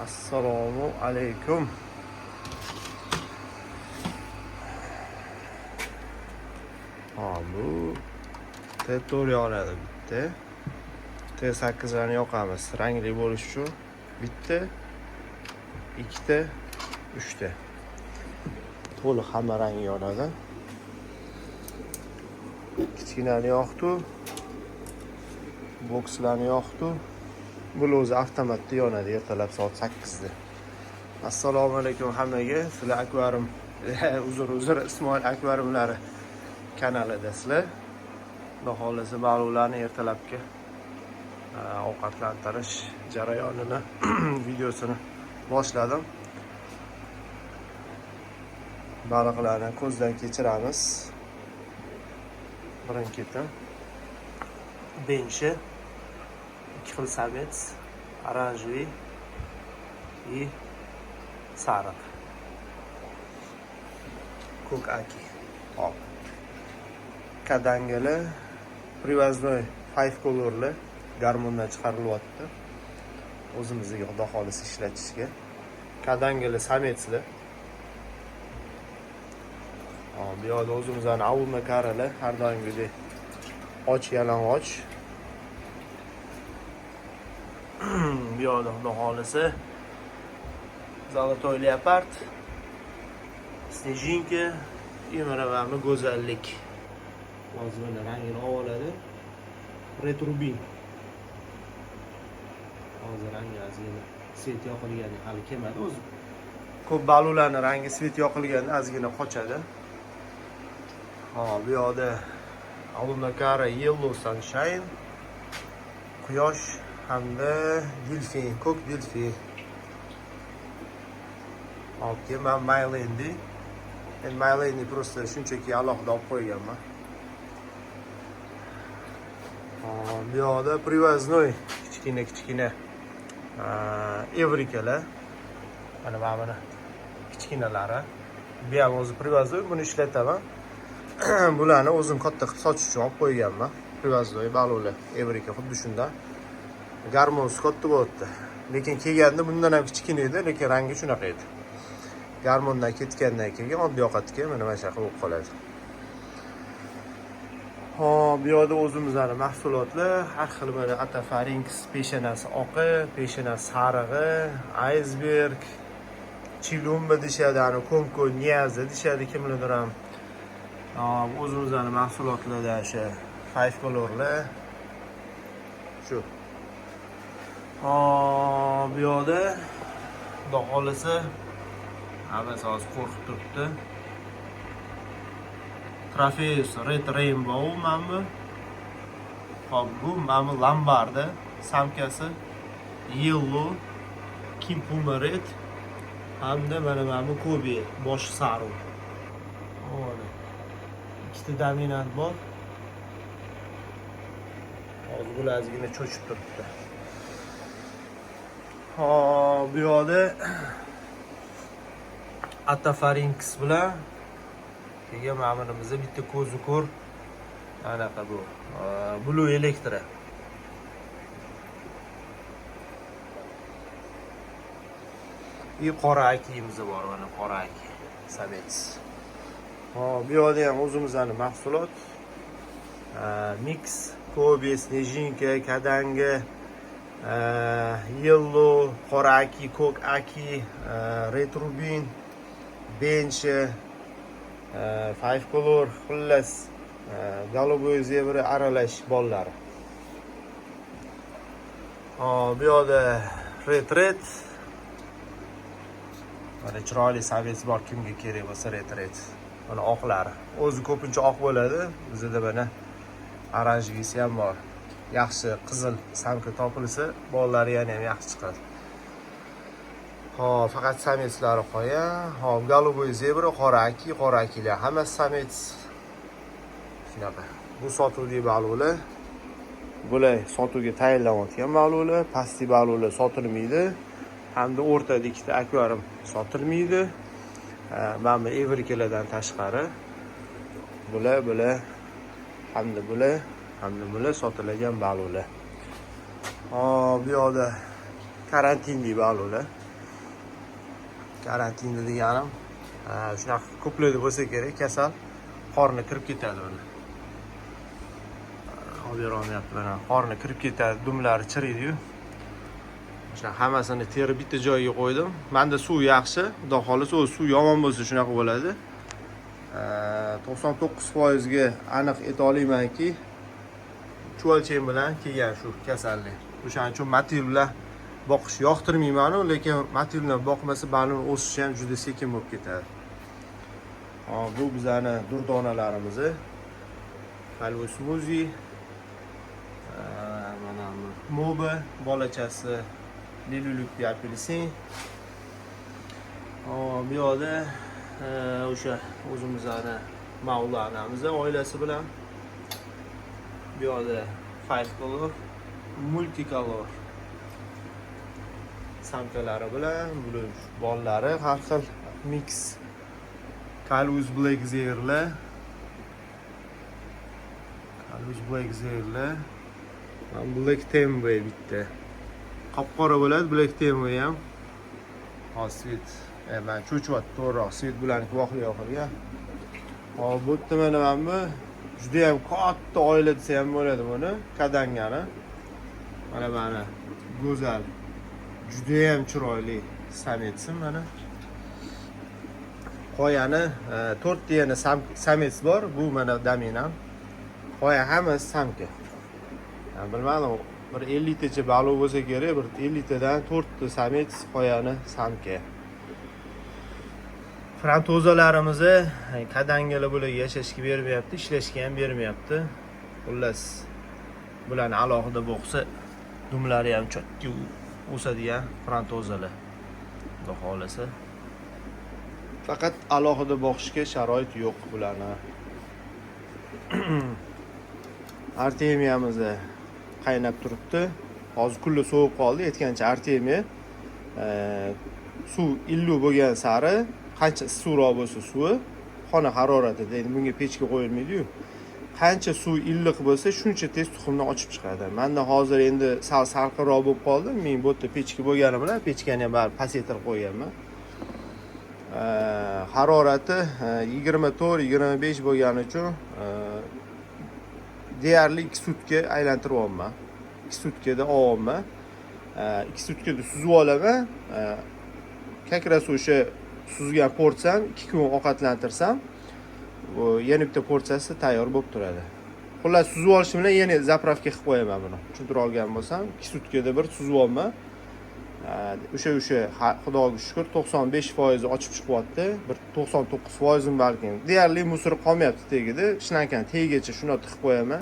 Assalomu alaykum. Ha, bu T4 yonadi bitta. T8 larni yoqamiz. Rangli bo'lishi uchun bitta, ikkita, uchta. To'liq hamma rangi yonadi. Kichkinani yoqdi. Bokslarni yoqdi. Bu o'zi avtomatda yonadi ertalab soat 8 da. Assalomu alaykum hammaga. Sizlar akvarium, uzr, uzr, Ismoil akvariumlari kanalidasizlar. Xudo xohlasa, baliqlarni ertalabki ovqatlantirish jarayonini videosini boshladim. Baliqlarni ko'zdan kechiramiz. Birin ketin. Benshi, ikki xil самец, оранжевый и sariq. Ko'k aki. Hop. Kadangili привозной five colorli garmondan chiqarilyapti. O'zimizga, xudo xohlasa, ishlatishga. Kadangili самец lar. Hop, bu yoqda o'zimizni Aulonocara har doimgidek och yalang'och. Bu yoqda, xudo xohlasa, Золотой леопард, Снежинка и mana go'zallik. Hozir mana rangini olib oladi. Red Rubin. Hozir rangi ozgina свет yoqilgani hali kelmadi. O'zi ko'p baliqlarni rangi свет yoqilganda ozgina qochadi. Hop, bu yoqda Aulonocara Yellow Sunshine, quyosh hamda delfin, ko'k delfin. Hop, keyin man Maylendi. Endi Maylendi просто shunchaki alohida olib qo'yganman. Hop, bu yoqda привозной kichkina kichkina evrikalar. Mana buni kichkinalari. Bu ham o'zi привозной, buni ishlataman. Bularni o'zim katta qilib sotish uchun olib qo'yganman. Привозной baliqlar, evrika xuddi shundan. Garmonsi katta bo'lyapti. Lekin kelganda bundan ham kichkina edi, lekin rangi shunaqa edi. Garmondan ketgandan keyin oddiy ovqatga mana shunaqa bo'lib qoladi. Hop, bu yoqda o'zimizni mahsulotlar, har xil, mana Otopharynx peshonasi oqi, peshonasi sarig'i, iceberg, chilumba deyishadi, ani konko niyazi deyishadi kimlardir ham. Hop, o'zimizni mahsulotlarda o'sha five colorlar shu. Hop, bu yoqda, xudo xohlasa, hammasi hozir qo'rqib turibdi. Tropheus Red Rainbow mana bu. Hop, bu mana bu Lambarda самка si, Yellow, King Puma Red hamda mana bu Kobe boshi sariq. Mana. Ikkita dominant bor. Hozir bular ozgina cho'chib turibdi. Hop, bu yoqda Otopharynx bilan keyin mana bunimizda bitta ko'zi ko'r anaqa bu Blue Electra. И qora akimiz bor, mana qora aki самец. Hop, bu yoqda ham o'zimizni mahsulot. Mix, Kobe, Снежинка, Kadanga, Yellow, qora aki, ko'k aki, Red Rubin, Benchi, Five Color, xullas, Голубой zebra aralash bollari. Hop, bu yoqda Red Red. Mana chiroyli самец bor, kimga kerak bo'lsa, Red Red. Mana oqlari. O'zi ko'pincha oq bo'ladi. Bizda mana оранжевый si ham bor. Yaxshi qizil самка topilsa, bolalari yana ham yaxshi chiqadi. Hop, faqat самец lari qolgan. Hop, голубой zebra, qora aki, qora akilar hammasi самец. Shunaqa. Bu sotuvdagi baliqlar. Bular sotuvga tayyorlanayotgan baliqlar, pastki baliqlar sotilmaydi. Hamda o'rtada ikkita akvarium sotilmaydi. Mana bu evrikalardan tashqari bular hamda bular hamda bular sotiladigan baliqlar. Hop, bu yoqda karantinli baliqlar. Karantinda deganim, shunaqa ko'plarda bo'lsa kerak, kasal qorni kirib ketadi uni. Olib bera olmayapti mana, qorni kirib ketadi, dumlari chiriydi-yu. O'sha hammasini terib bitta joyga qo'ydim. Menda suv yaxshi, xudo xohlasa, o'zi suv yomon bo'lsa shunaqa bo'ladi. 99% ga aniq ayta olamanki, chuvalchang bilan kelgan shu kasallik. O'shaning uchun motil bilan boqish yoqtirmayman-u, lekin motil bilan boqmasa baliq o'sishi ham juda sekin bo'lib ketadi. Hop, bu bizani durdonalarimiz. Kalvo smuzi, mana bu moba bolachasi, liluluk apelsin. Hop, bu yoqda o'sha o'zimizni Mavlonamiz oilasi bilan. Bu yoqda five color, multicolor самка lari bilan, bular bolalari har xil mix. Kalus Black Zerlar. Kalus Black Zerlar. Black Tembe bitta. Qop-qora bo'ladi Black Tembe ham. Hozir свет, man cho'chiyapti, to'g'riroq, свет bilan voqea yoqilgan. Hop, bu yerda mana bu juda ham katta oila desa ham bo'ladi buni, kadangani. Mana go'zal, juda ham chiroyli самец i mana. Qoyani to'rtta yana самец bor, bu mana dominant. Qoya hammasi самка. Bilmadim, bir 50 tacha baliq bo'lsa kerak, bir 50 tadan 4 ta самец, qoyani самка. Frontozalarimizni kadangalar bularga yashashga bermayapti, ishlashga ham bermayapti. Xullas, bularni alohida boqsa, dumlari ham chotki o'sadigan frontozalar. Xudo xohlasa. Faqat alohida boqishga sharoit yo'q bularni. Artemiyamiz qaynab turibdi. Hozir kulli sovib qoldi. Aytgancha artemiya suv iliq bo'lgan sari, qancha issiqroq bo'lsa suvi, xona haroratida, endi bunga pechka qo'yilmaydi-yu. Qancha suv iliq bo'lsa, shuncha tez tuxumni ochib chiqadi. Menda hozir endi sal salqinroq bo'lib qoldi. Men bu yerda pechka bo'lgani bilan pechkani ham baribir pasaytirib qo'yganman. Harorati 24-25 bo'lgani uchun deyarli 2 sutka aylantiryapman. 2 sutkada olyapman. 2 sutkada suzib olaman. Как раз o'sha suzgan porsiyam 2 kun ovqatlantirsam, yana bitta porsiyasi tayyor bo'lib turadi. Xullas, suzib olishim bilan yana заправка qilib qo'yaman buni. Tushuntira olgan bo'lsam, 2 sutkada bir suzib olman. O'sha xudoga shukur 95% ochib chiqyapti. Bir 99% balkim. Deyarli мусор qolmayapti tagida. Shlankani tagigacha shuni tiqib qo'yaman.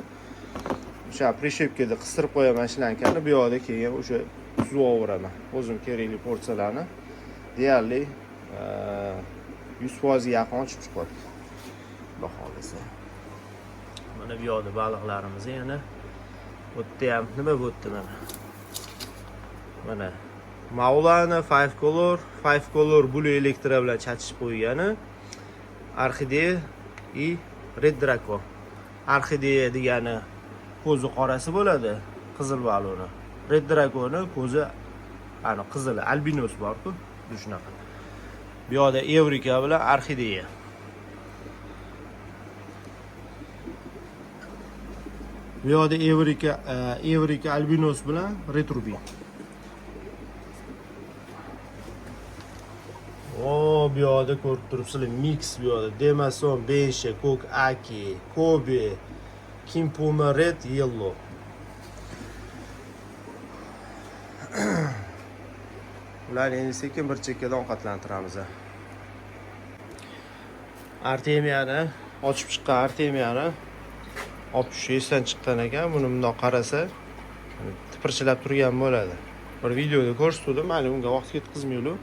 O'sha прищепка da qistirib qo'yaman shlankani. Bu yoqda keyin o'sha suzib olveraman. O'zim kerakli porsiyalarni deyarli 100% ga yaqin ochib chiqyapti. Xudo xohlasa. Mana bu yoqda baliqlarimiz yana. Bu yerda ham nima bu yerda mana. Mana Maulana Five Color, Five Color Blue Electra bilan chatishib qo'ygani. Orxideya и Red Draco. Orxideya degani ko'zi qorasi bo'ladi, qizil baloni. Red Draconi ko'zi ana qizili, albinos bor-ku, shunaqa. Bu yoqda Evrika bilan orxideya. Bu yoqda Evrika albinos bilan Red Ruby. O, bu yoqda ko'rib turibsizlar, mix bu yoqda. Demason, Bensha, Ko'k Aki, Kobe, King Puma Red, Yellow. Ularni endi sekin bir chekkadan ovqatlantiramiz. Artemiyani ochib chiqqan artemiyani olib tushish esdan chiqqan ekan. Buni bundoq qarasa, tipirchilab turgan bo'ladi. Bir videoda ko'rsatdim, mayli unga vaqt ketkazmaylik.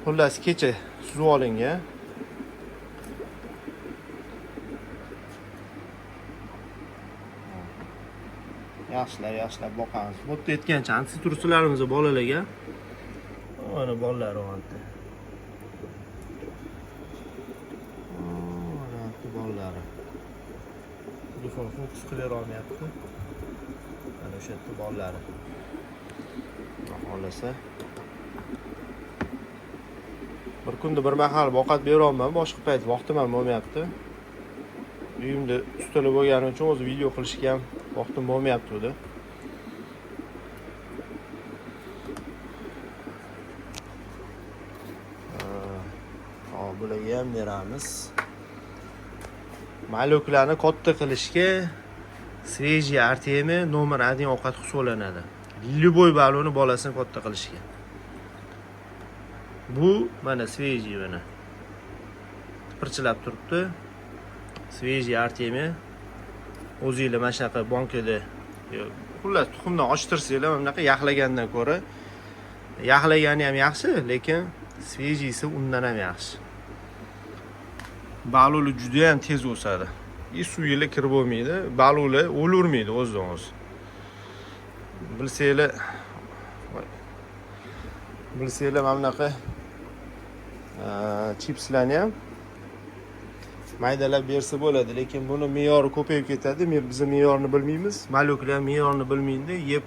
Xullas, kecha suzib olingan. Yaxshilab, yaxshilab boqamiz. Bu yerda aytgancha antitruslarimiz bolalarga. Mana bolalari o'nta. Mana bu bolalari. Telefon fokus qilib olmayapti. Mana o'sha yerda bolalari. Xudo xohlasa. Bir kunda bir mahal ovqat beryapman, boshqa payt vaqtim ham bo'lmayapti. Uyimda ustalar bo'lgani uchun o'zi video qilishga ham vaqtim bo'lmayapti. Hop, bularga ham beramiz. Maloklarni katta qilishga свежий artemi nomer 1 ovqat hisoblanadi. Любой baloni bolasini katta qilishga. Bu mana свежий, mana. Tipirchilab turibdi. Свежий artemi. O'zinglar mana shunaqa bankada, xullas tuxumdan ochtirsanglar, mana bunaqa yaxlagandan ko'ra yaxlagani ham yaxshi, lekin свежийsi undan ham yaxshi. Baluli juda ham tez o'sadi. И suvga kirib bo'lmaydi. Baluli o'lurmaydi o'zidan o'zi. Bilsanglar mana bunaqa chipslarni ham maydalab bersa bo'ladi, lekin buni me'yori ko'payib ketadi. Biz me'yorni bilmaymiz. Maloklar me'yorni bilmaydi, yeb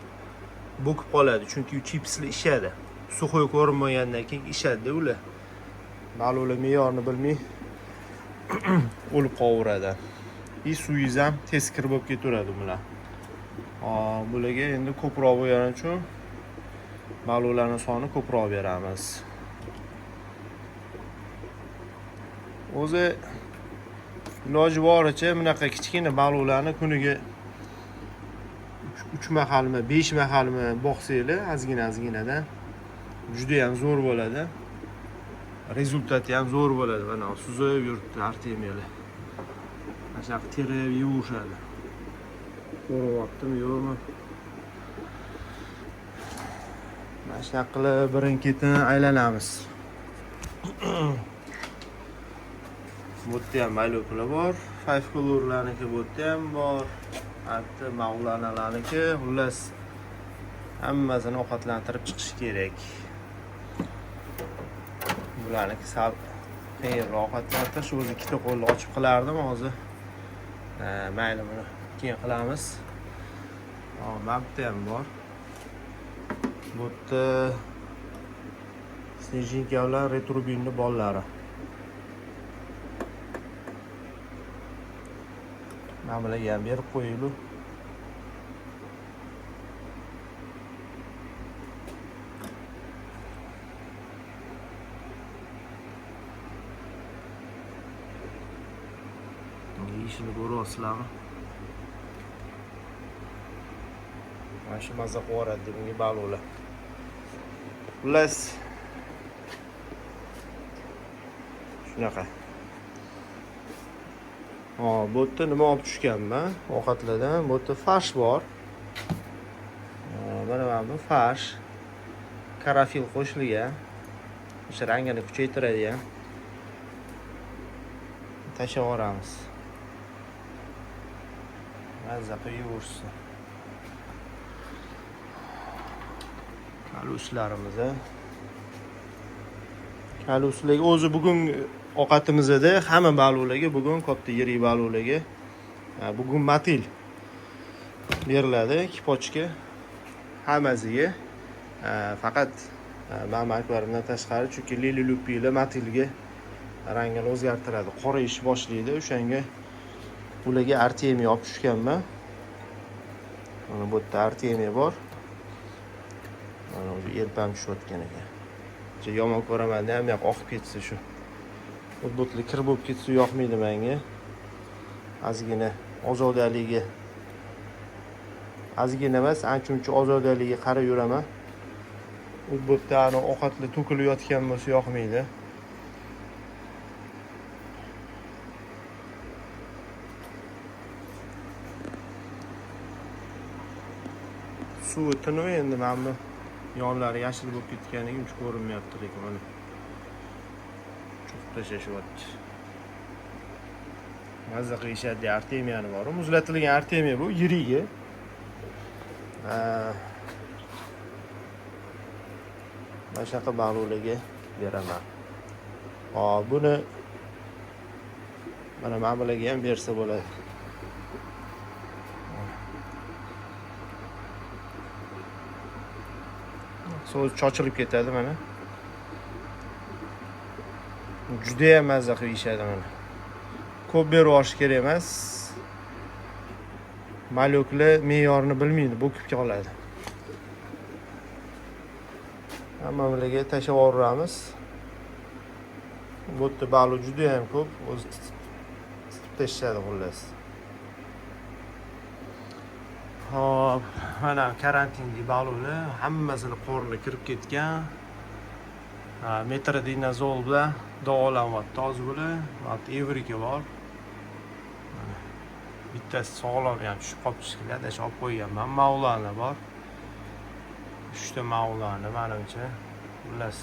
bo'kib qoladi, chunki chipsli ishadi. Сухой ko'rinmagandan keyin ishadi ular. Maloklar me'yorni bilmay o'lib qolaveradi. И suvingiz ham tez kir bo'lib ketaveradi bular. Bularga endi ko'proq bo'lgani uchun maloklarning soni ko'proq beramiz. O'zi iloji boricha bunaqa kichkina baluklarni kuniga 3 mahalmi, 5 mahalmi boqsanglar, ozgina ozginadan juda ham zo'r bo'ladi. Результат i ham zo'r bo'ladi. Mana suzib yuribdi artemiyalar. Mana shunaqa terib yeyverishadi. Ko'ryaptimi, yo'qmi? Mana shunaqa qilib birin-ketin aylanamiz. Bu yerda ham maloklar bor, Five Colorlarniki bu yerda ham bor. Hatto Mavlanalarniki, xullas hammasini ovqatlantirib chiqish kerak. Bularniki sal qiyinroq ovqatlantirish, o'zi ikkita qo'lni ochib qilardim hozir. Mayli, buni keyin qilamiz. Hop, mana bu yerda ham bor. Bu yerda Снежинка bilan Retrubinni bolalari. Mana bularga ham berib qo'yaylik. Yeyishini ko'ryapsizlarmi? Mana shu mazza qilib yuboradi bunga baluklar. Xullas shunaqa. Hop, bu yerda nima olib tushganman ovqatlardan? Bu yerda фарш bor. Mana bu фарш. Karafil qo'shilgan. O'sha rangini kuchaytiradigan. Tashlab yuboramiz. Mazza qilib yeyversin. Kaluslarimiz. Kaluslarga o'zi bugun ovqatimizda hamma baluklarga, bugun katta yirik baluklarga bugun motil beriladi, 2 pochka hammasiga. Faqat mana akvarimdan tashqari, chunki lili lupiylar motilga rangini o'zgartiradi, qorayish boshlaydi. O'shanga ularga artemiya olib tushganman. Mana bu yerda artemiya bor. Mana o'zi elpam tushayotgan ekan. Yomon ko'raman, ham yoq oqib ketsa shu. O'tbutli kir bo'lib ketsa yoqmaydi menga. Ozgina ozodaligi, ozgina emas, ancha-muncha ozodaligiga qarab yuraman. O'tbutda ana ovqatlar to'kilib yotgan bo'lsa yoqmaydi. Suvi tiniq endi, mana bu yonlari yashil bo'lib ketganligi uncha ko'rinmayapti, lekin mana cho'qib tashlashyapti. Mazza qilishadi artemiyani bor. Muzlatilgan artemiya bu yirigi. Mana shunaqa baluklarga beraman. Hop, buni mana bularga ham bersa bo'ladi. So'z chochilib ketadi mana. Judayam mazza qilib yeyishadi mana. Ko'p berib yuborish kerak emas. Malyoklar me'yorini bilmaydi, bo'kib qoladi. Hamma bularga tashlab yuboramiz. Bu yerda baliq juda ham ko'p, o'zi tutib tashlashadi xullas. Hop, mana karantinli baliqlar hammasini qorni kirib ketgan. Metronidazol bilan davolanyapti hozir bular. Mana evrika bor. Mana bittasi sog'lom ham tushib qolibdi shekilli, adashib olib qo'yganman. Mavlana bor. 3 ta mavlana menimcha. Xullas,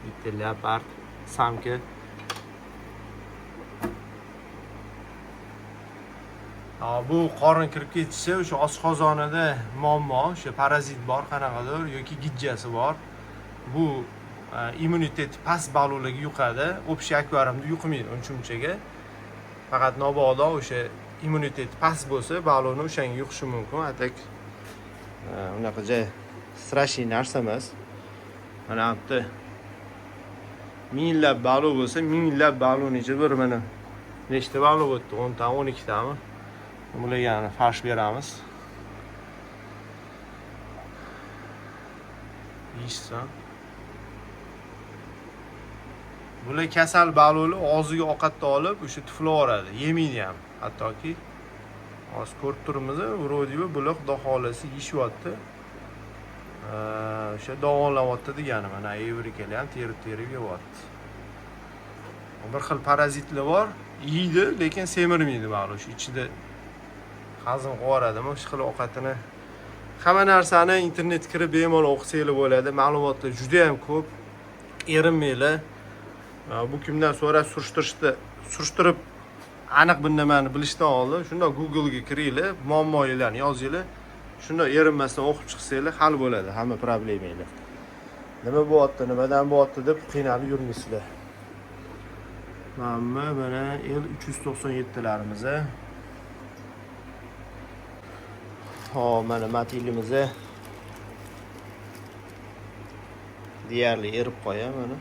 bitta leopard, samka. Bu qorin kirib ketishi o'sha oshqozonida muammo, o'sha parazit bor qanaqadir yoki gijjasi bor. Bu immuniteti past baliqlarga yuqadi. Общий akvariumda yuqmaydi uncha-munchaga. Faqat mabodo o'sha immuniteti past bo'lsa, baliqni o'shanga yuqishi mumkin. A так unaqa ja страшный narsa emas. Mana bu yerda minglab baliq bo'lsa, minglab baliqni ichida bir mana nechta baliq o'tdi? 10 ta, 12 tami? Bularga farsh beramiz. Yeyishsin. Bular kasal baliqlar og'ziga ovqatni olib, o'sha tuflaveradi, yemaydi ham. Hattoki hozir ko'rib turibmiz, вроде бы bular xudo xohlasa yeyishyapti. O'sha davolanyapti degani. Mana evrikalar ham terib-terib yeyapti. Bir xil parazitlar bor, yeydi, lekin semirmaydi baliq. O'sha ichida hazm qilib yuboradimi, o'sha xil ovqatini. Hamma narsani internetga kirib bemalol o'qisanglar bo'ladi. Ma'lumotlar juda ham ko'p. Erinmanglar. Bu kimdan so'rab surishtirib aniq bir nimani bilishdan oldin shundoq Google'ga kiringlar, muammoinglarni yozinglar. Shundoq erinmasdan o'qib chiqsanglar hal bo'ladi hamma problemanglar. Nima bo'lyapti, nimadan bo'lyapti deb qiynalib yurmaysizlar. Mana mana L397larimiz. Hop, mana matilimiz deyarli erib qolgan mana.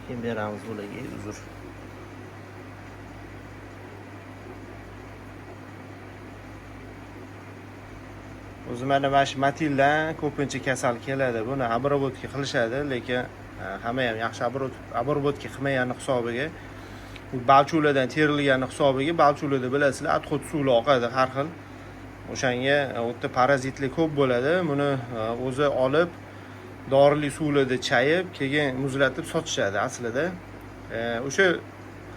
Keyin beramiz bularga, uzr. O'zi mana shu matildan ko'pincha kasal keladi. Buni обработка qilishadi, lekin hamma ham yaxshi обработка qilmagani hisobiga, balchuvlardan terilgani hisobiga, balchuvlarda bilasizlar, отход suvlar oqadi har xil. O'shanga u yerda parazitlar ko'p bo'ladi. Buni o'zi olib dorili suvlarda chayib, keyin muzlatib sotishadi aslida. O'sha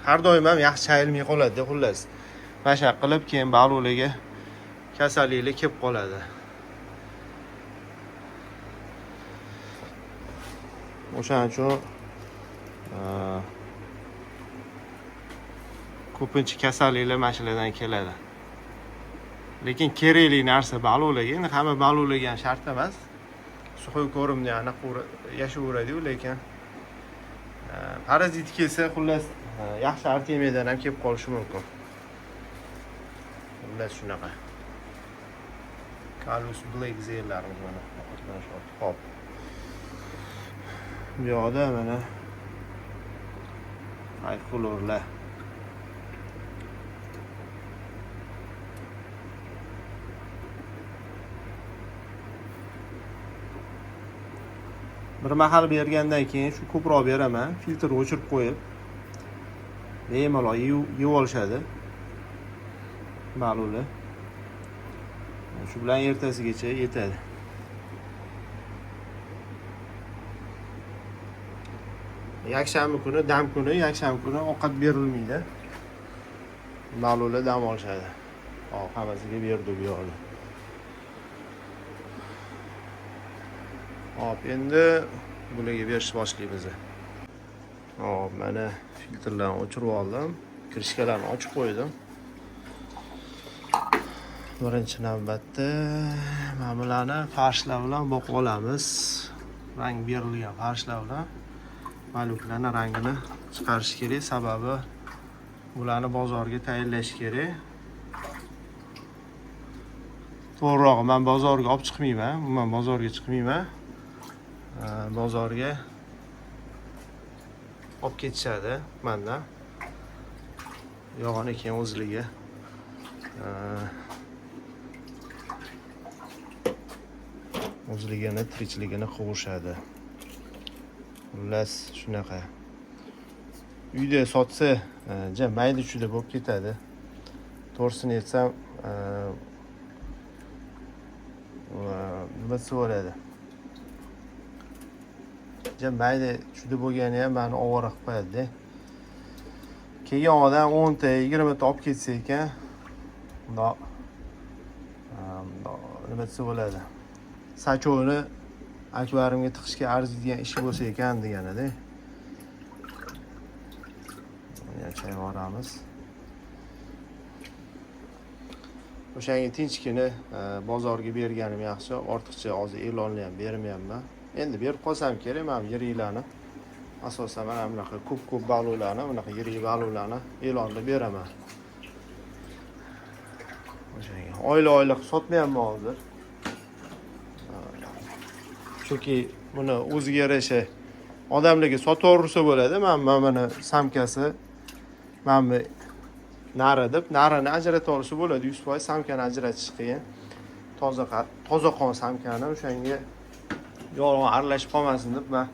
har doim ham yaxshi chayilmay qoladi, xullas. Mana shunaqa qilib keyin baliqlarga kasalliklar kelib qoladi. O'shaning uchun ko'pincha kasalliklar mana shulardan keladi. Lekin kerakli narsa baliqlarga, endi hamma baliqlarga ham shart emas. Сухой корм ni aniq yashayveradi-yu, lekin parazit kelsa, xullas, yaxshi artemiyadan ham kelib qolishi mumkin. Xullas shunaqa. Kalus Black Zerlarimiz mana ovqatlanishyapti. Hop. Bu yoqda mana ayqulorlar. Bir mahal bergandan keyin shu ko'proq beraman, filtr o'chirib qo'yib, bemalol yeb olishadi. Baliqlar. Shu bilan ertasigacha yetadi. Yakshanba kuni, dam kuni, yakshanba kuni ovqat berilmaydi. Baliqlar dam olishadi. Hop, hammasiga berdi bu yoqda. Hop, endi bularga berishni boshlaymiz. Hop, mana filtrlarni o'chirib oldim. Krishkalarni ochib qo'ydim. Birinchi navbatda mana bularni farshlar bilan boqib olamiz. Rang berilgan farshlar bilan malyuklarni rangini chiqarish kerak, sababi bularni bozorga tayinlash kerak. To'g'rirog'i, man bozorga olib chiqmayman, umuman bozorga chiqmayman. Bozorga olib ketishadi mandan. Yog'ini keyin o'zligi o'zligini tirikchiligini qilishadi. Xullas, shunaqa. Uyda sotsa, ja mayda chuyda bo'lib ketadi. To'g'risini aytsam, nima desa bo'ladi? Ja mayda chuyda bo'lgani ham mani ovora qilib qo'yadi-da. Kelgan odam 10 ta, 20 ta olib ketsa ekan, bundoq nima desa bo'ladi? Sachovni akvarimga tiqishga arziydigan ish bo'lsa ekan deganida. Buni ham chayib yuboramiz. O'shanga tinchgina bozorga berganim yaxshi. Ortiqcha hozir e'lonlar ham bermayapman. Endi berib qolsam kerak, mana bu yiriklarni. Asosan mana bunaqa ko'p-ko'p baliqlarni, bunaqa yirik baliqlarni e'londa beraman. O'shanga oyla-oyla qilib sotmayapman hozir. Chunki buni o'ziga yarasha odamlarga sotaversa bo'ladi. Mana mana самка si, mana bu nari deb narini ajrata olsa bo'ladi. 100% самка ni ajratish qiyin. Toza qon самка ni, o'shanga yolg'on aralashib qolmasin deb man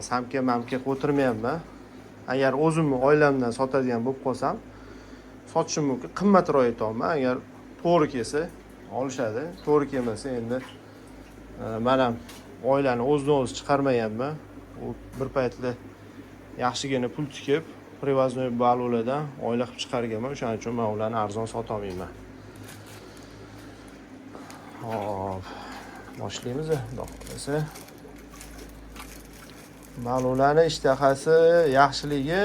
самка mamka qilib o'tirmayapman. Agar o'zimni oilamdan sotadigan bo'lib qolsam, sotishim mumkin. Qimmatroq aytyapman. Agar to'g'ri kelsa olishadi, to'g'ri kelmasa endi man ham oilani o'zidan o'zi chiqarmaganman. U bir paytlar yaxshigina pul tikib, привозной baliqlardan oila qilib chiqarganman. O'shaning uchun men ularni arzon sota olmayman. Xo'p, boshlaymiz, xudo xohlasa. Baliqlarni ishtahasi yaxshiligi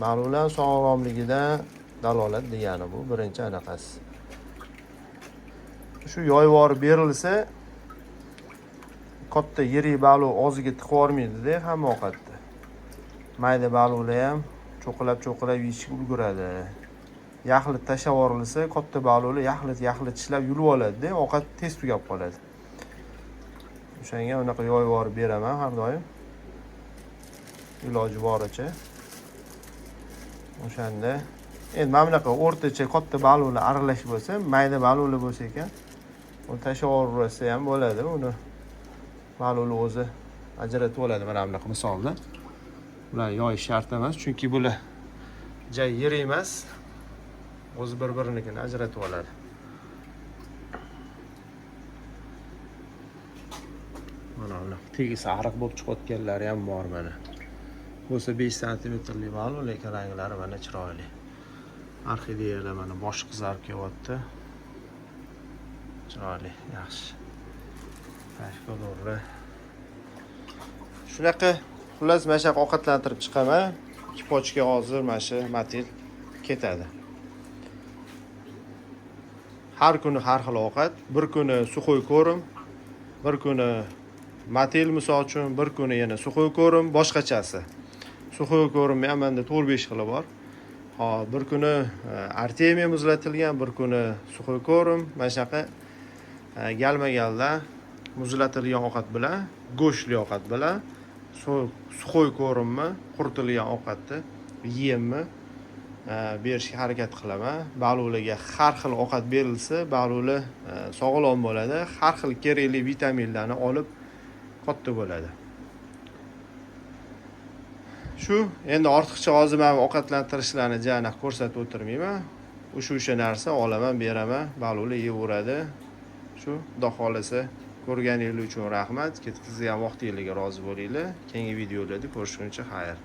baliqlar sog'lomligidan dalolat degani bu birinchi anaqasi. Shu yoyvor berilsa, katta yirik baliq og'ziga tiqib yubormaydi-da hamma ovqatni. Mayda baliqlar ham cho'qilab-cho'qilab yeyishga ulguradi. Yaxlit tashlab yuborilsa, katta baliqlar yaxlit yaxlit tishlab yulib oladi-da, ovqat tez tugab qoladi. O'shanga unaqa yoyib yuborib beraman har doim. Iloji boricha. O'shanda endi mana bunaqa o'rtacha katta baliqlar aralash bo'lsa, mayda baliqlar bo'lsa ekan, uni tashlab yuborsa ham bo'ladi, uni baliqlar o'zi ajratib oladi mana bunaqa misolda. Ular yoyish shart emas, chunki bular ja yirik emas, o'zi bir-birinikini ajratib oladi. Mana bunaqa tegi sariq bo'lib chiqayotganlari ham bor mana. Bo'lsa 5 santimetrlik baliq, lekin ranglari mana chiroyli. Orxideyalar mana boshi qizarib kelyapti. Chiroyli, yaxshi. Tashkodorlar. Shunaqa, xullas, mana shunaqa ovqatlantirib chiqaman. 2 pochka hozir mana shu motel ketadi. Har kuni har xil ovqat, bir kuni сухой корм, bir kuni motel misol uchun, bir kuni yana сухой корм, boshqachasi. Сухой корм ham menda 4-5 xili bor. Hop, bir kuni artemiya muzlatilgan, bir kuni сухой корм, mana shunaqa galma-galda muzlatilgan ovqat bilan, go'shtli ovqat bilan сухой корм ni, quritilgan ovqatni, yemni berishga harakat qilaman. Baliqlarga har xil ovqat berilsa, baliqlar sog'lom bo'ladi, har xil kerakli vitaminlarni olib katta bo'ladi. Shu, endi ortiqcha hozir men ovqatlantirishlarni jana ko'rsatib o'tirmayman. O'sha narsa olaman, beraman, baliqlar yeyaveradi. Shu, Xudo xohlasa, ko'rganingiz uchun rahmat. Ketkazgan vaqtingizga rozi bo'linglar. Keyingi videolarda ko'rishguncha xayr.